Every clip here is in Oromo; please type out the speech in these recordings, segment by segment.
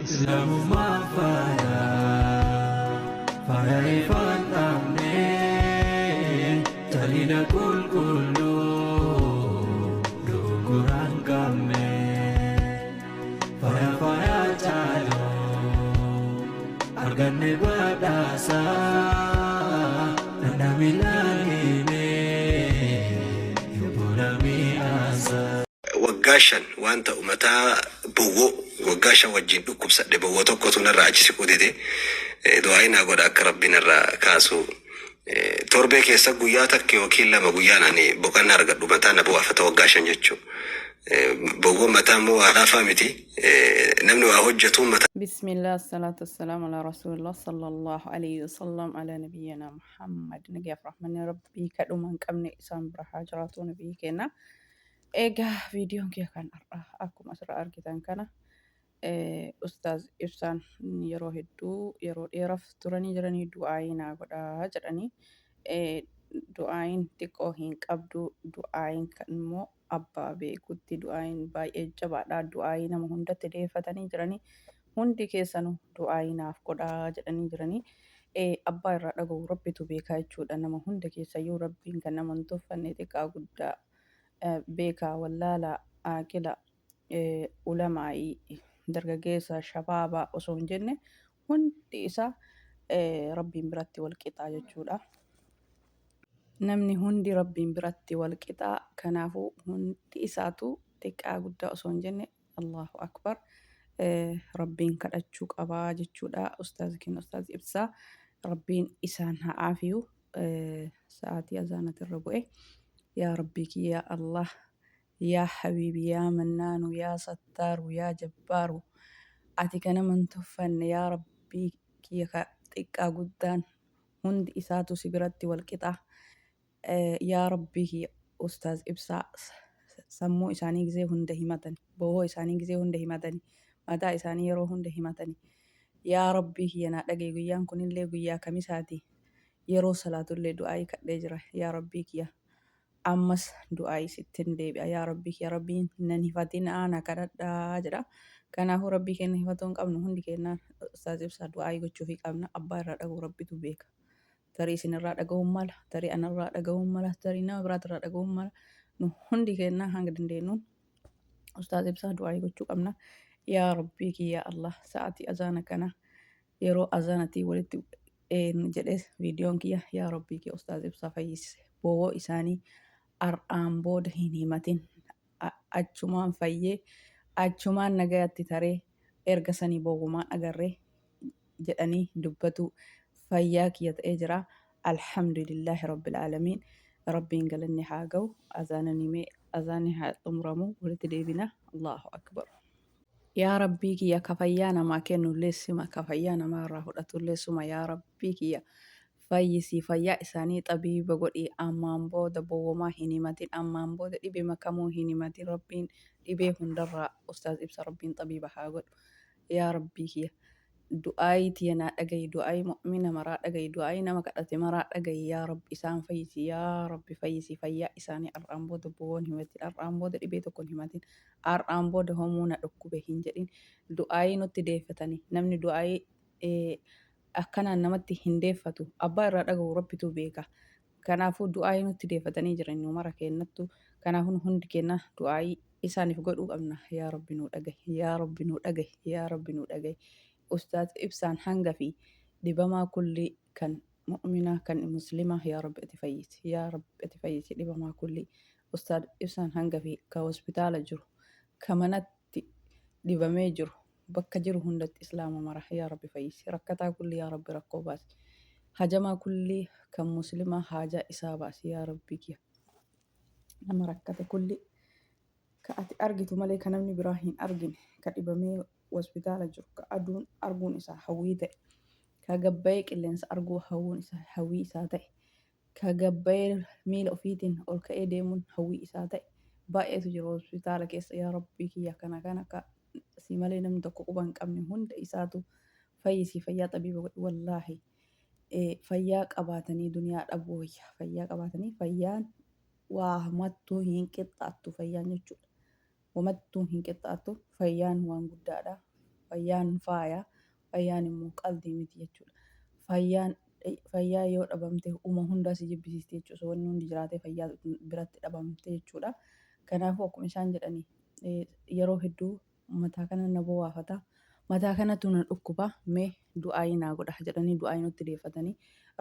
Islaamummaan faaya faaya ifaan dhabne taliila qulqulluu dogongoraan qabne faaya faaya caalu arganne badhaasa dhandhami laalime yoo mi'aasa. Waggaa 5 waan ta'u mataa bowwoo waggaa 5 wajjin dhukkubsadhe bowwoo tokkotu narraa achi siquu dide du'aa'ii naa godha akka rabbi narraa kaasu torbee keessa guyyaa takka yookiin lama guyyaan ani boqannaa argadhu mataa na bu'aafata waggaa 5 jechuu bowwoon mataa immoo waa laafaa miti namni waa hojjetu mataa Bismillah, salatu wassalamu ala rasulillah sallallahu alayhi wasallam ala nabiyyina Muhammad. Nagayaaf rahmanni rabbii kadhuma hin qabne isaan bira haa jiraatu nabiyyi keenya. Egaa viidiyoon kiyya kan har'aa akkuma asirraa argitan kana Ustaaz Ibsaan yeroo hedduu yeroo dheeraaf turanii jiranii du'aayii naa godhaa jedhanii du'aayiin xiqqoo hin qabdu du'aayiin kan immoo abbaa beekutti du'aayiin baay'ee jabaadha du'aayii nama hundatti deeffatanii jiranii hundi keessanuu du'aayii naaf godhaa jedhanii jiranii abbaa irraa dhaga'u rabbitu beekaa jechuudha nama hunda keessayyuu rabbiin kan nama hin tuffanne xiqqaa guddaa beekaa wallaalaa aaqila ulamaa'ii dargaggeessa shabaabaa osoo hin jenne hundi isaa rabbiin biratti wal qixaa jechuudha. Namni hundi rabbiin biratti wal qixaa kanaafuu hundi isaatu xiqqaa guddaa osoo hin jenne Allahu akbar rabbiin kadhachuu qabaa jechuudha. Ustaaz keenya Ustaaz Ibsaa rabbiin isaan haa aafiyu sa'aatii azaanatirra bu'e. Yaa Rabbii kiyya yaa Allah yaa Habiibi yaa Mannaanu yaa Sattaaru yaa Jabbaaru ati ka nama hin tuffanne yaa Rabbii kiyya ka xiqqaa guddaan hundi isaatu si biratti wal qixa. Yaa Rabbii kiyya Ustaaz Ibsaa sammuu isaanii gizee hunda himatani bowwoo isaanii gizee hunda himatani mataa isaanii yeroo hunda himatani yaa Rabbii kiyya naa dhaga'i guyyaan kunillee guyyaa kamisaati yeroo salaatullee du'aa'ii kadhee jira yaa Rabbii kiyya ammas du'aa'ii sittin deebi'a yaa Rabbii kiyya Rabbiin nan hifatinaa na kadhadhaa jedha kanaafuu Rabbii keenya hifatuu hin qabnu hundi keenya Ustaaz Ibsaa du'aa'ii gochuufii qabna abbaa irraa dhaga'u Rabbitu beeka. Tarii isinirraa dhaga'uun mala, tarii anarraa dhaga'uun mala, tarii nama biraatirraa dhaga'uun mala. Nu hundi keenya hanga dandeenyuun Ustaaz Ibsaa du'aayii gochuu qabna. Yaa Rabbii kiyya Allah sa'aatii azaana kana yeroo azaanatii walitti jedhee viidiyoon kiyya yaa Rabbii kiyya Ustaaz Ibsaa fayyise bowoo isaanii ar'aan booda hin himatin achumaan fayyee achumaan nagayatti taree erga sanii bowwumaan agarree jedhanii dubbatu fayyaa kiyya ta'ee jira. Alhamdulillaahi Rabbil Aalamiin. Rabbiin galanni haa ga'u. Azaanani mee azaanni haa xumuramu walitti deebina. Allahu Akbar. Yaa Rabbii kiyya ka fayyaa namaa kennullee sima ka fayyaa namaa irraa fudhatullee suma yaa Rabbii kiyya fayyisii fayyaa isaanii xabiiba godhii ammaan booda bowwomaa hin himatin ammaan booda dhibema kamuu hin himatin Rabbiin dhibee hundarraa Ustaaz Ibsa Rabbiin xabiiba haa godhu Yaa Rabbii kiyya du'aayii tiya naa dhagayi du'aayii mu'mina maraa dhagayi du'aayii nama kadhate maraa dhagayi yaa Rabbi isaan fayyisi yaa Rabbi fayyisi fayyaa isaanii ar'aan booda bo'oon himatin ar'aan booda dhibee tokko hin himatin ar'aan booda homuu na dhukkube hin jedhin du'aayii nutti deeffatani namni du'aayii akkanaan namatti hin deeffatu abbaa irraa dhagahu Rabbitu beeka Kanaafuu du'aa'ii nutti deeffatanii jiran nu mara keennattu. Kanaafuu nu hundi keenna du'aa'ii isaaniif godhuu qabna. Yaa Rabbi nuu dhagahi. Yaa Rabbi nuu dhagahi. Yaa Rabbi nuu dhagahi. Ustaaz Ibsaan hanga fi dhibamaa kullii kan mu'minaa kan muslimaa yaa Rabbi ati fayyisi. Yaa Rabbi ati fayyisi dhibamaa kullii. Ustaaz Ibsaan hanga fi ka hospitaala jiru ka manatti dhibamee jiru Bakka jiru hundatti islaama mara yaa rabbi fayyisi. Rakkataa kulli yaa rabbi rakkoo baasi. Hajamaa kulli kan muslimaa haajaa isaa baasi yaa rabbi kiya. Nama rakkate kulli ka ati argitu malee ka namni biraa hin argine ka dhibamee hospitaala jiru ka aduun arguun isaa hawwii ta'e ka gabbayee qilleensa arguu hawwuun isaa hawwii isaa ta'e ka gabbayee miila ofiitiin ol ka'ee deemuun hawwii isaa ta'e baay'eetu jira hospitaala keessa yaa rabbii kiyya kana kana ka si malee namni tokko quba hin qabne hunda isaatu fayyisii fayyaa xabiiba godhi wallaahi fayyaa qabaatanii duniyaa dhabuu wayya fayyaa qabaatanii fayyaan waa mattuu hin qixxaattu fayyaan jechuudha wamattuu hin qixxaattu fayyaan waan guddaadha. Fayyaan faaya, fayyaan immoo qaldii miti jechuudha. Fayyaan fayyaa yoo dhabamte uma hundaa si jibbisiisti jechuudha. Osoo wanni hundi jiraatee fayyaa biratti dhabamte jechuudha. Kanaafuu akkuma isaan jedhani yeroo hedduu mataa kana na bowaafata. Mataa kanatu na dhukkuba mee du'aayii naa godha jedhanii du'aayii nutti deeffatanii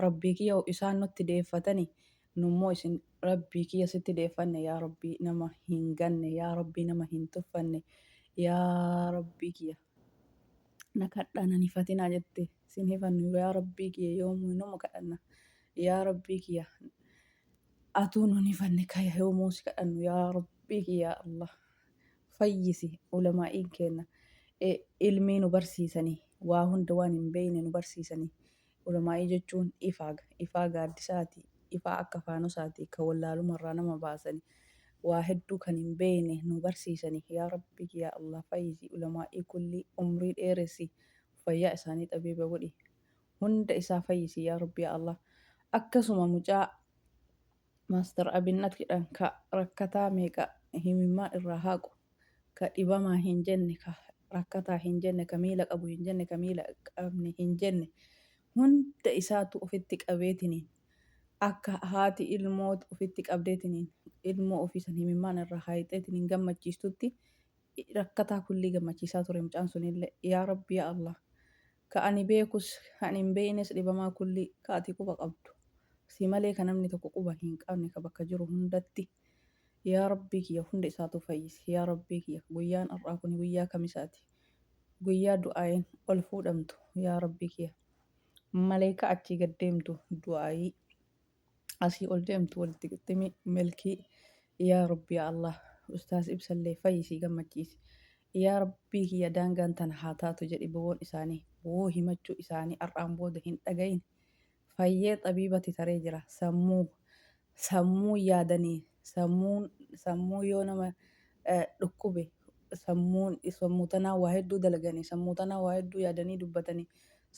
rabbii kiyya isaan nutti deeffatanii nummoo isin rabbii kiyya sitti deeffanne yaa rabbii nama hin ganne yaa rabbii nama hin tuffanne yaa rabbii kiyya na kadhaa nan hifatinaa jette sin hifannu yaa rabbii kiyya yoomuu numa kadhanna yaa rabbii kiyya atuu nun hifanne kaya yoomuu si kadhannu yaa rabbii kiyya yaa Allah fayyisi ulamaa'iin keenna ilmii nu barsiisanii waa hunda waan hin beeyne nu barsiisanii ulamaa'ii jechuun ifaa ifaa gaaddisaati ifaa akka faanosaati ka wallaalumarraa nama baasani waa hedduu kan hin beeyne nu barsiisani yaa rabbi yaa Allah fayyisi ulamaa'ii kullii umrii dheeressi fayyaa isaanii xabiiba godhi hunda isaa fayyisi yaa rabbi yaa Allah akkasuma mucaa Master Abinnat jedhan ka rakkataa meeqa himimmaan irraa haaqu ka dhibamaa hin jenne ka rakkataa hin jenne ka miila qabu hin jenne ka miila qabne hin jenne hunda isaatu ofitti qabeetiniin akka haati ilmoo ofitti qabdeetiniin ilmoo ofii san himimmaan irraa haayixeetiniin gammachiistutti rakkataa kullii gammachiisaa ture mucaan sunillee yaa rabbi yaa Allah ka ani beekus ka ani hin beeynes dhibamaa kullii ka ati quba qabdu si malee ka namni tokko quba hin qabne ka bakka jiru hundatti yaa rabbii kiyya hunda isaatu fayyisi yaa rabbii kiyya guyyaan har'aa kun guyyaa kamisaati guyyaa du'aayin ol fuudhamtu yaa rabbii kiyya maleeka achii gad deemtu du'aayii asii ol deemtu walitti qixximi milkii yaa rabbi yaa Allah ustaas ibsallee fayyisii gammachiisi yaa rabbii kiyya daangaan tana haa taatu jedhi bowoon isaanii bowoo himachuu isaanii har'aan booda hin dhagayin fayyee xabiibati taree jira sammuu sammuu yaadanii sammuun sammuu yoo nama dhukkube sammuun sammuu tanaa waa hedduu dalaganii sammuu tanaa waa hedduu yaadanii dubbatanii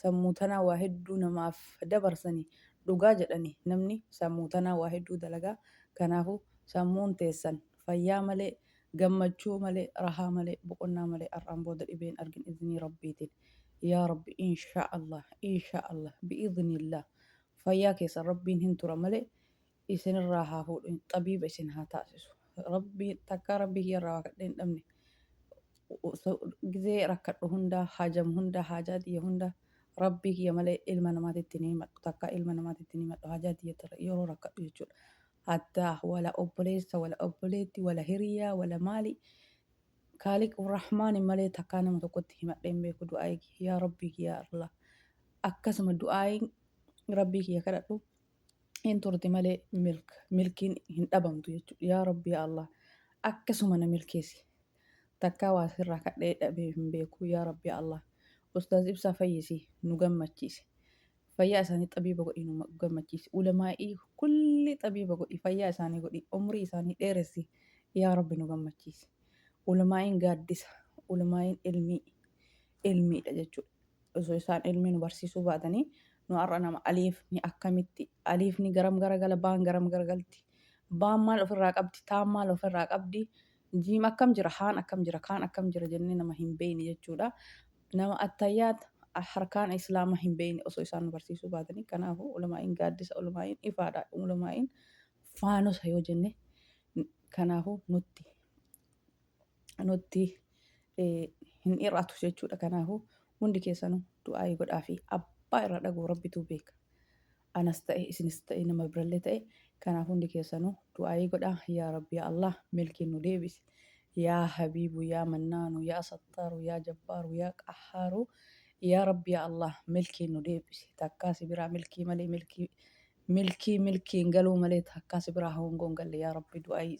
sammuu tanaa waa hedduu namaaf dabarsanii dhugaa jedhanii namni sammuu tanaa waa hedduu dalagaa kanaafuu sammuun teessan fayyaa malee gammachuu malee rahaa malee boqonnaa malee har'aan booda dhibeen argin iznii rabbiitiin yaa rabbi insha Allah insha Allah bi'iznillah fayyaa keessan rabbiin hin tura malee isinirraa haa fuudhu xabiiba isin haa taasisu rabbii takkaa rabbii kiyyarraa waa kadhee hin dhabne gizee rakkadhu hundaa haajamu hundaa haajaa tiyya hunda rabbii kiyya malee ilma namaatitti hin himadhu takkaa ilma namaatitti hin himadhu haajaa tiyya yeroo rakkadhu jechuudha hattaa wala obboleessa wala obboleetti wala hiriyaa wala maali kaaliq rahmaani malee takkaa nama tokkotti himadhee hin beeku du'aayii kiyya yaa rabbii kiyya yaa Allah akkasuma du'aayiin rabbii kiyya kadhadhu hin turti malee milkiin hin dhabamtu jechuudha. Yaa Rabbi yaa Allah akkasuma na milkeessi. Takkaa waa sirraa kadhee dhabee hin beeku yaa Rabbi yaa Allah. Ustaaz Ibsaa fayyisi nu gammachiisi. Fayyaa isaanii xabiiba godhi nu gammachiisi. Ulamaa'ii kulli xabiiba godhi fayyaa isaanii godhi umrii isaanii dheeressi yaa Rabbi nu gammachiisi. Ulamaa'iin gaaddisa ulamaa'iin ilmii ilmiidha jechuudha. Osoo isaan ilmii nu barsiisuu baatanii nu har'a nama aliifni akkamitti aliifni garam garagala baan garam garagalti baan maal ofirraa qabdi taan maal ofirraa qabdi jiim akkam jira haan akkam jira kaan akkam jira jennee nama hin beekne jechuudha. Nama attayyaat harkaan islaama hin beekne osoo isaan nu barsiisuu baatanii kanaafuu ulamaa'iin gaaddisa ulamaa'iin ifaadha ulamaa'iin faanosa yoo jenne kanaafuu nutti nutti hin hir'atu jechuudha. Kanaafuu hundi keessanuu du'aa'ii godhaa fi abbaa irra dhaguu rabbitu beeka. Anas ta'e isinis ta'e nama birallee ta'e kanaaf hundi keessanuu du'aa'ii godhaa yaa rabbi yaa Allah milkiin nu deebisi. Yaa Habiibu yaa Mannaanu yaa Sattaaru yaa Jabbaaru yaa Qahhaaru yaa rabbi yaa Allah milkiin nu deebisi. Takkaa si biraa milkii malee milkii milkii milkiin galuu malee takkaa si biraa hongoon galle yaa rabbi du'aa'ii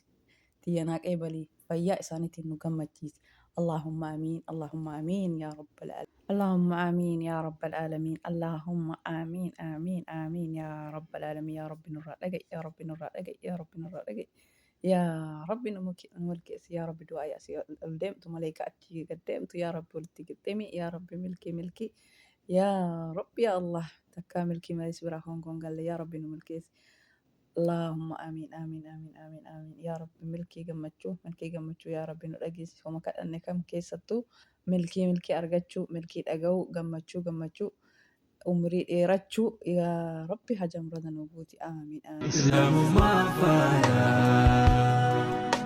tiyya naa qeebali fayyaa isaaniitiin nu gammachiisi Allahumma amiin Allahumma amiin yaa rabbal Allahumma amiin yaa rabbal aalamiin Allahumma amiin amiin amiin yaa rabbal aalamiin yaa rabbi nurraa dhaga'i yaa rabbi nurraa dhaga'i yaa rabbi nurraa dhaga'i yaa rabbi nu milkeessi yaa rabbi du'aa asii ol deemtu maleekaa achii gad deemtu yaa rabbi walitti qixximi yaa rabbi milkii milkii yaa rabbi yaa Allah takkaa milkii malee si biraa hongoon galle yaa rabbi nu milkeessi. Allahumma amiin amiin amiin amiin amiin yaa rabbi, milkii gammachuu, milkii gammachuu yaa rabbi nu dhageessisi. Homa kadhanne kam keessattuu milkii, milkii argachuu, milkii dhaga'uu, gammachuu, gammachuu, umrii dheerachuu, yaa rabbi hajamrata nu guuti. Amiin amiin. Islaamummaa faaya,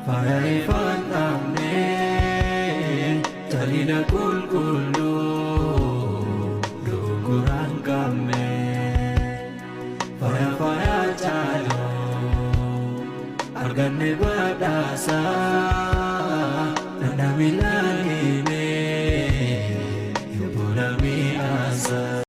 faaya ifaan dhaabne, taliila qulqulluu dogongoraan qabne. Faaya faaya caaloo arganne badhaasa dhandhami laalime.